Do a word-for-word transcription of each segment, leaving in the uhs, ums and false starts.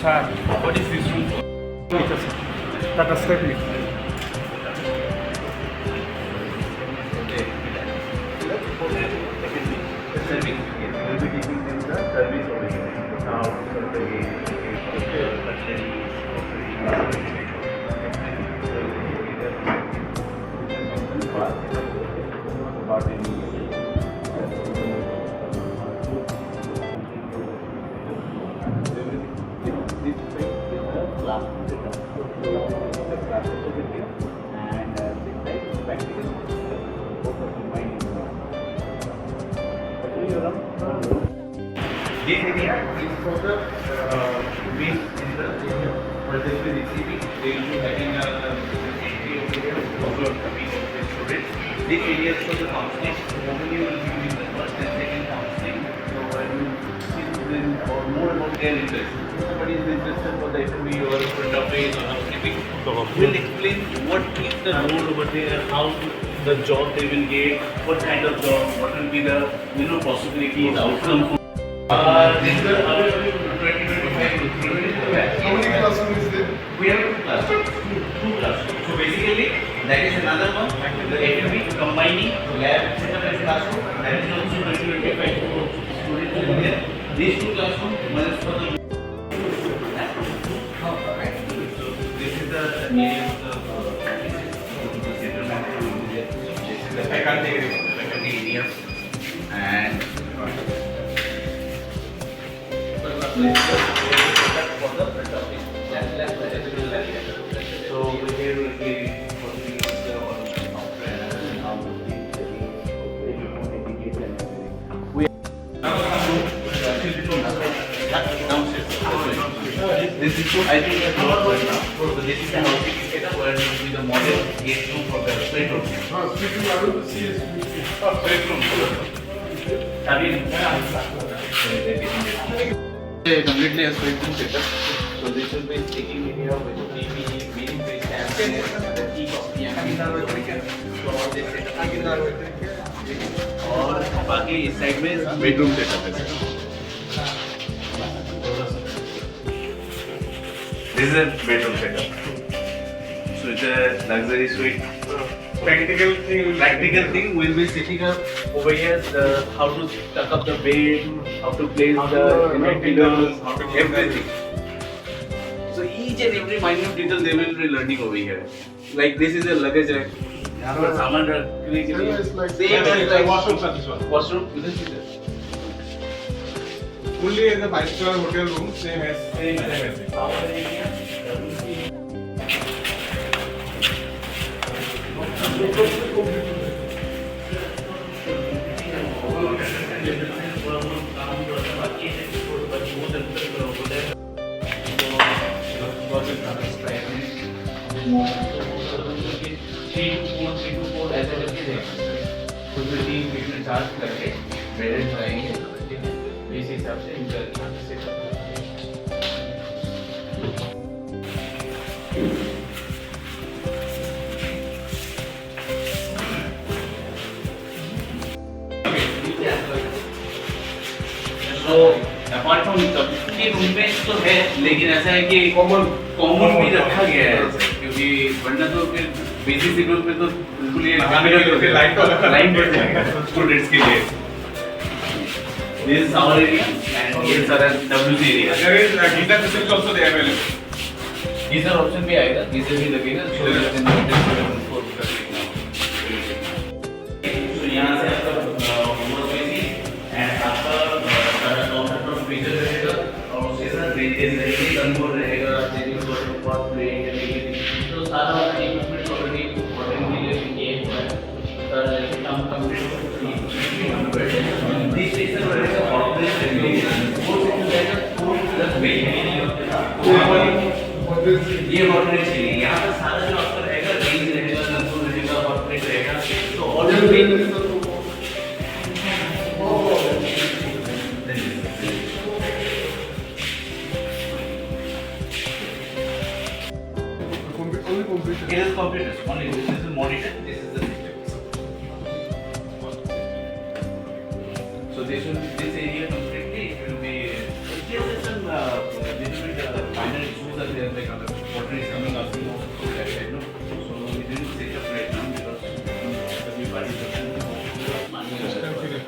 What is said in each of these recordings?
Sir, what is this room for? Tata Step lift. Service. We'll be taking them the service over here. Now, surgery, surgery, and, uh, this side is practical. Both are combined in one. Actually, you run one room. This area is for the, uh, waste in the area. For this receiving, they will be having a entry over here, also coming of the storage. This area is for the counseling. Normally, you will be doing the first and second counseling. So, I will teach them or more about their interest. If somebody is interested for the F and B or front office or housekeeping, we'll explain what is the role over there, how the job they will get, what kind of job, what will be the, you know, possibilities, outcome. Uh, this is the twenty twenty-five. How many classroom is there? We have two classrooms. Two classrooms. So basically, that is another one. The F and B combining lab setup and classroom. That is also twenty twenty-five students in there. These two classrooms, one is for the So this is the area of the, uh, this is the faculty area, faculty area. And so here will be for the software and how to teach the education and everything. We This is, I think, the third one now. So this is the housing indicator where you see the model, gate room for the bedroom. Bedroom. Completely as bedroom setup. So this will be sitting area with T V, mini fridge, cabinet, the tea, coffee, and so all this setup. और बाकी इस साइड में bedroom setup है। This is a bedroom setup. So it's a luxury suite. Practical thing. Practical thing. We'll be setting up over here the how to tuck up the bed, how to place the, you know, pillows, how to everything. So each and every minute detail they will be learning over here. Like this is a luggage rack. यहाँ पर सामान रखने के लिए same as like washroom का this one. Washroom, this is it. Fully as a five star hotel room, same as, same as. Three to four, three to four ऐसे करके देख सकते हैं। कुछ भी तीन treatment charge करके balance रहेंगे, ठीक है? इस हिसाब से इनका यहाँ पे set up करते हैं। So, apart from सबके रूम में तो है, लेकिन ऐसा है कि कॉमन, कॉमन भी रखा गया है, क्योंकि वरना तो फिर बिजी शेड्यूल में तो बिल्कुल ये हाँ, लाइन तो अलग है। लाइन बढ़ जाएगा स्टूडेंट्स के लिए। This is our area and here is our W C area. There is, uh, geyser facility also there available. Geyser option भी आएगा, गीजर भी लगेगा, so that can be So यहाँ से आपका, अ, wash basin and आपका, अ, सारा counter top freezer रहेगा और उसके साथ drainage रहेगी, डंबोर रहेगा, general toilet, hot plate, everything. तो सारा equipment already accordingly किया हुआ है। This is the hot plate ventilation. Four into that, four plus ventilation. ये hot plate चाहिए। यहाँ पे सारा जो आपका रहेगा, range रहेगा, नलकुल रहेगा, hot plate रहेगा, तो already It is computers, only this is the system. So this will, this area completely, it will be, it is some, uh, little bit, uh,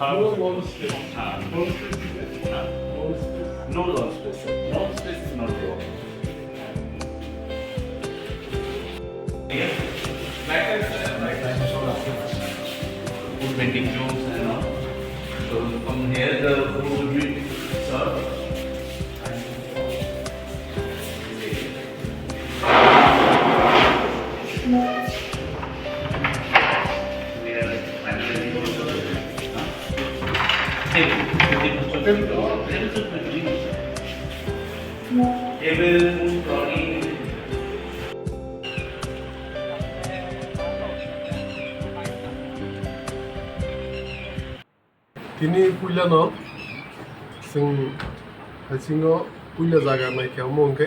No launch space. Ah, no launch space. No launch space. No launch space is not there. Yes. Like I said, like I said, food vending zones and all. So from here, the food will be served. Tini puilano chwng haisingo puila jaga naikhe omo hwnkhe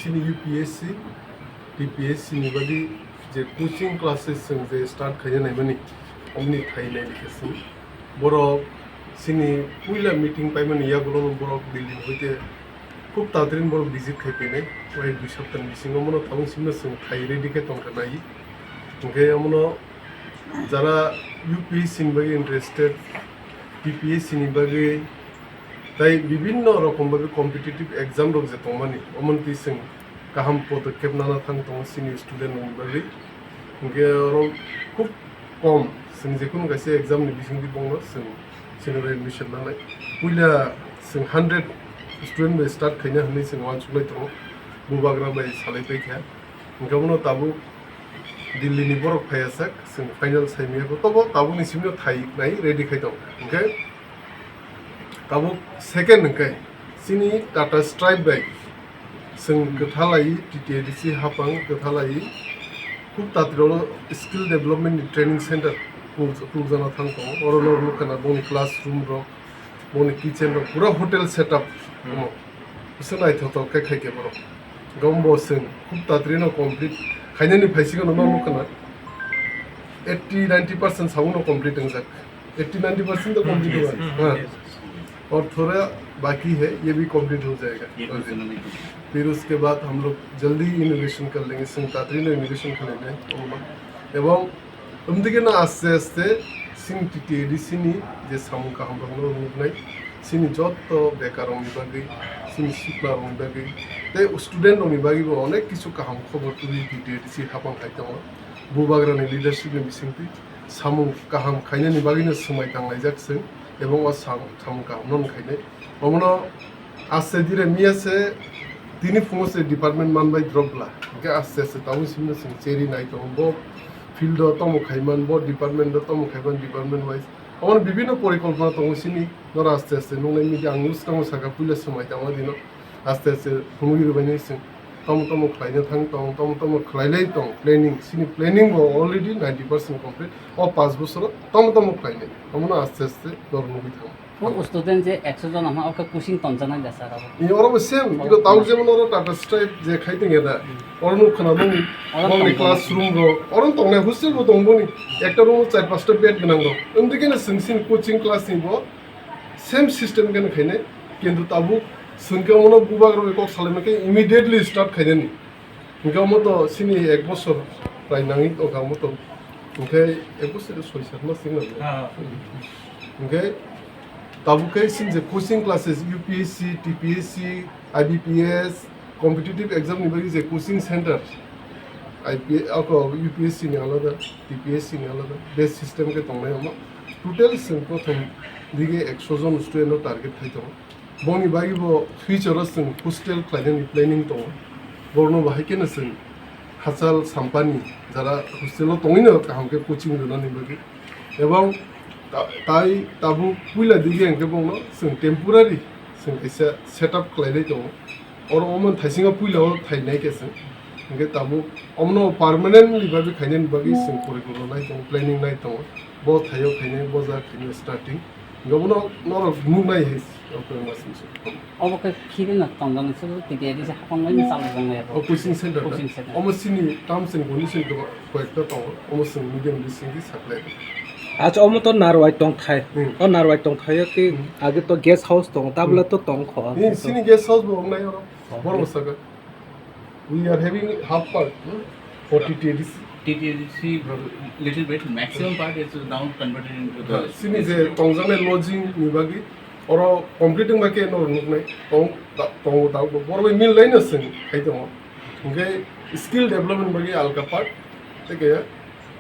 chini U P S C, T P S C ni bagwi je coaching classes chwng je start khaina naimani, omoni thai naidi khe chwng borok chini puila meeting paimani yagulono borok Delhi ni hoite khub tatrin borok visit khai phainai, wai dui saptani bisingo omono tabuk simi chwng thai ready khe tongkha nai. Hwnkhe omono jara U P S C ni bagwi interested, T P S C ni bagwi, tai bibinno rokom bagwi competitive exam rok je tongmani, omono twi chwng kaham podokkhep nana thang tongo chini student rokni bagwi. Hwnkhe oro khub kom chwng jekunu kaisa exam ni bisingtwi bongno chwng chini admission nanai. Puila chwng hundred student bai start khaina hwnwi chwng uansuknai tongo, bubagra bai salai paikha. Hwnkhe bono tabuk Delhi ni borok phaiya sak, chwng final saimaya kho. Tobo tabukni simi thai nai ready khai tong. Hwnkhe tabuk second hwnkhe chini Tata Stripe bai chwng kwthalai T T A D C hapang kwthalai khub tatiro skill development ni training center khuluk-, khulukjana thang tongo. Oro no nukha na boni classroom rok, boni kitchen rok pura hotel setup. Hmm. Omo. Bwswk naithothok khe khai khe borok. Gombo chwng khub tatri no complete khainani phaisingo no nukha na eighty ninety percent sabung no complete wngjak. Eighty ninety percent to complete Hmm, yes. Huwa hai. Hmm, ha. Yes. Aur thoda baki hai, ye bhi complete ho jayega. Ye bhi Aur jana nahi. Phir uske baad hum log jaldi inauguration kar lenge, chwng tatri no inauguration khlainai. Ebong Omdike no aste aste chini T T A D C ni je samung kaham rok no nuknai, chini jotto bekar rok ni bagwi, chini sikla rok ni bagwi, tei student rok ni bagwi bo onek kisu kaham khobor tubui T T A D C hapang khai tongo. Bubagra ni leadership ni bisingtwi samung kaham khainani bagwi no swmai tanglaijak chwng, ebong o sam-, samung kaham no khainai. Omono Aste dire miya se tini phungo se department man bai drop bla. Hingke aste aste tabuk simi no chwng cheri nai tongo. Bo field o tomo khaiman, bo department o tomo khaiman, department wise. Omo bibinno porikolpona tongo sini, noro aste aste nuknai midi ang swkango saka puila swmai tangma dino. Aste aste phunugwi rwbainai chwng tomo tomo khlaina thang tong, tomo tomo khlailai tong planning. Sini planning bo already ninety percent complete. O panch bosoro tomo tomo khlainai. Omono aste aste noro nugwi thango. O student je ekso jon ama oke coaching tonjaknai da sir abo. Ni oro bo same, oro iko tau tong- jemon oro Tata Stripe je khai tong ya da. Hmm. Oro no khana boni, oro boni tong- classroom ro, oro tongnai hostel bo tong boni. Ekta room o char panchta bed gwnang ro. Omdike no chwng sini coaching class ni bo same system khe no khainai. Kintu tabuk chwng khe omono bubak rok kok salai mankhe immediately start khainani. Hingke omo to sini ek bosor prai nangwi tongkha omo to. Hingke ek bosor soi sat mas wngkha. Ah. Hingke tabuk khe sini je coaching classes U P S C, T P S C, I B P S, competitive exam ni bagwi je coaching center, I P S, ako U P S C ni alada, T P S C ni alada, base system khe tongnai omo. Total chwng prothom dige ekso jon student no target khai tongo. Boni bagwi bo future o chwng hostel khlainani planning tongo. Borokno bahai kheno chwng hachal sampani jara hostel o tongwino kaham khe coaching rwnani bagwi. Ebong ta-, tai tabuk puila dige hwnkhe bongno chwng temporary chwng kaisa setup khlailai tongo. Oro omo thaisingo puila o thainai khe chwng. Hwnkhe tabuk omono permanently bagwi khainani bagwi chwng porikolpona nai tongo, planning nai tongo. Bo thaio khainai, bo jaga khainai starting. Hingke bono norok nuknai hai, o khe ma simi se. Obo khe khibina tongjaknai se, T T A D C hapang bai chalokjaknai abo. O coaching center da? Coaching center. Omo sini terms and condition ko-, koyekta tongo, omo chwng medium bisingtwi saklai. Acha, omo to Narwai tongthai. Hmm. O Narwai tongthaio khe Hmm. age to guest house tongo, tabla Hmm. to tongkho. Ni sini guest house bo wngnai oro. Oh. Borok saka. We are having half part, hmm, for T T A D C. T T C little bit, maximum part is now converted into the. Sini je tongjaknai lodging ni bagwi oro complete wngma khe no nuknai tong tongo tao borok bai mil laino chwng khai tongo. Hwnkhe skill development bagwi alka part tei kaya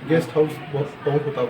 guest house bo tong kho tao.